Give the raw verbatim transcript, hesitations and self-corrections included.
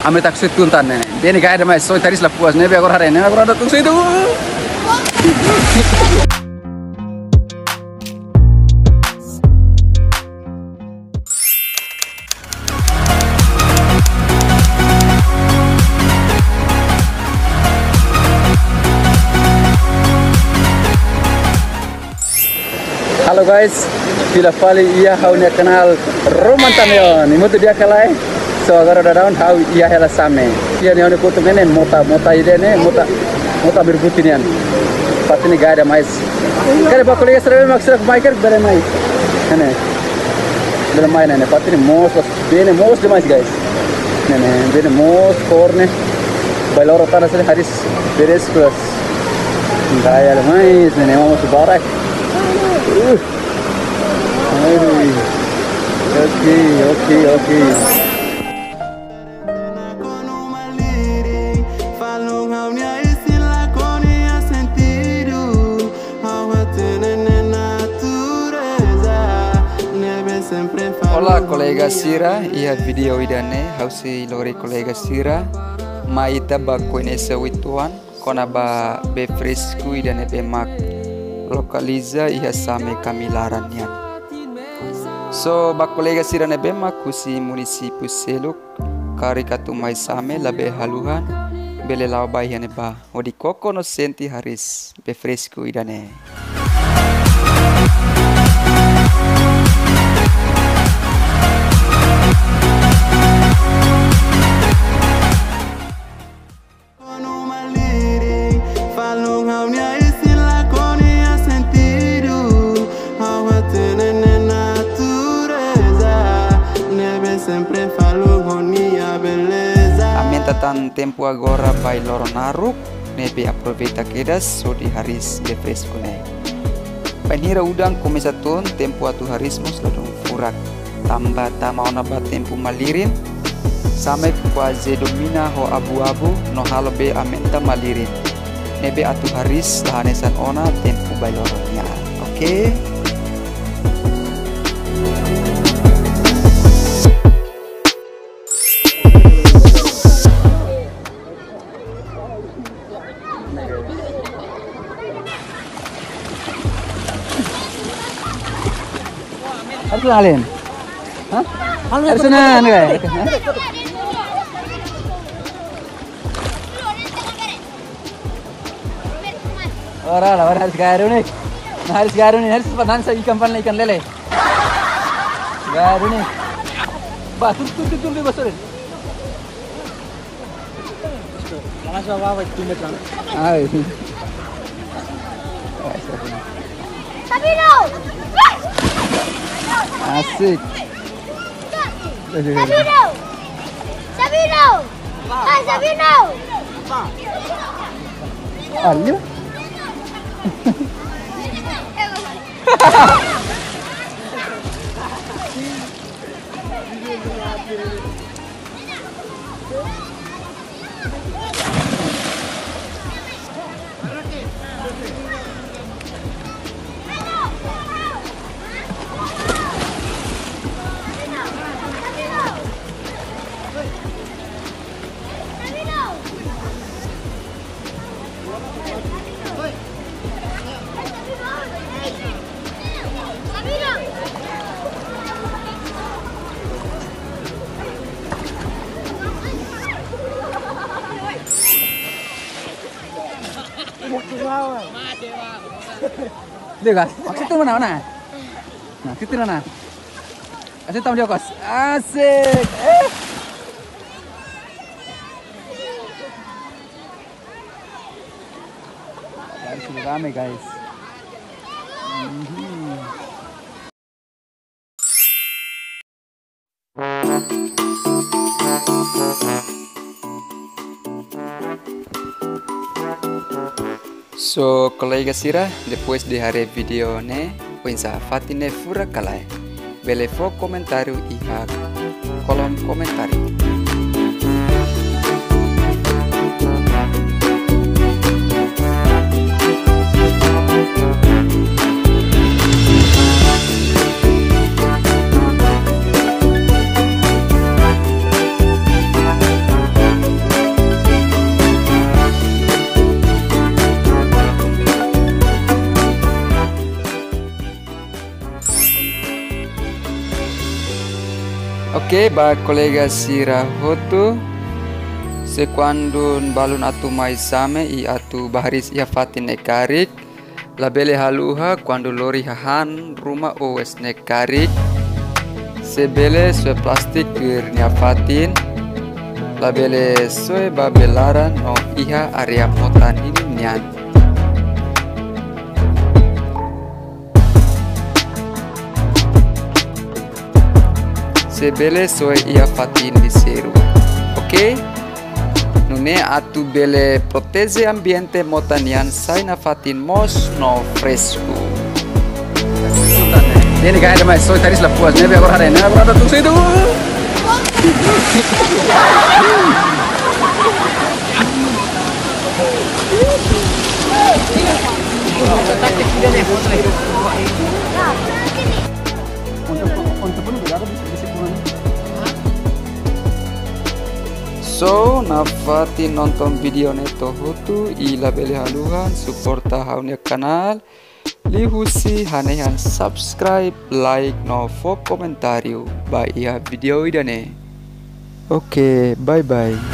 Ami atu haksoit tun tan ne'e. Bene gaya demais, soe taris la puas ne'e, be agora haree ne'e, agora atu haksoit tun. Halo guys, fila fali iha ha'u-nia kanál Roman Tamion. Imi hotu di'ak ka lae? So agora daudaun ha'u iha hela Same. Iha ne'e ha'u-nia kotuk ne'e mota, mota ida ne'e, mota, mota Mirbuti nian. Fatin ne'e gaya demais. Karik ba kolega sira be mak sira mai karik bele mai. Ne'e. Bele mai ne'e, fatin ne'e moos, bene moos demais guys. Ne'e, bene moos, kór ne'e. Bailoro tan ne'e sira hariis beresku. Gaya demais, ne'e, moos barak. Uh. Ai. Ok, ok, ok. Olá, kolega sira, iha vídeo ida-ne'e, ha'u sei lori kolega sira, mai ita bá koñese uitoan, kona-ba bee fresku ida ne'ebé mak lokaliza iha Same Kamilaran nian. So, ba kolega sira ne'ebé mak husi munisípiu seluk, karik atu mai Same labele haluha, bele la'o ba iha ne'ebá, hodi koko no sente hariis bee fresku ida-ne'e. Aumenta tan tempu agora bailoro naruk, ne'ebé aproveita kedas hodi hariis bee fresku ne'e. Bainhira udan komesa tun, tempu atu hariis mós ladún furak. Tanba tama ona ba tempu malirin, Same kuaze domina ho abu-abu no halo bee aumenta malirin. Ne'ebé atu hariis la hanesan ona tempu bailoro nian. Oke? Harus lain. Hah? Harus na, na, hah? Ora la, ora hariis gaya duni. Na hariis gaya duni, hariis pa nan sa ikan pan ikan lele. Gaya duni. Ba, tur, tur, tur, tur, ba, sorry. Ai. Sabino! Asik. Sabino! Sabino! Hai, Sabino! Ayo. Lihat, maksud itu mana, mana? Nah, situ mana? Kasih tahu dia, Kos. Asik. Eh. Guys, ini rame, guys. Mhm. So, kolega sira, depois de haree vídeo ne'e, oinsá, fatin ne'e furak ka lae? Bele fó komentáriu iha kolom komentáriu. Oke, ba kolega sira hotu, se kuandu balun atu mai Same i atu bá hariis iha fatin ne'e karik, labele haluha kuandu lori hahán ruma ou es ne'e karik, se bele soe plástiku tuir nia fatin, labele soe ba bee laran no iha área mota ninin nian. Se bele soe iha fatin liseiru. Oke? Nune'e atu bele proteje ambiente mota nian sai nafatin moos no fresku. Ne'e ne'e kayak ada mai soe tadi selapuas. Ne'e agora haree, ne'e agora ada tuk situ. So, nafatin nonton vídeo ne'e to'o hotu i labele haluha suporta ha'u-nia kanál liuhusi hanehan subscribe, like no fó komentáriu ba iha vídeo ida-ne'e. Oke, bye bye.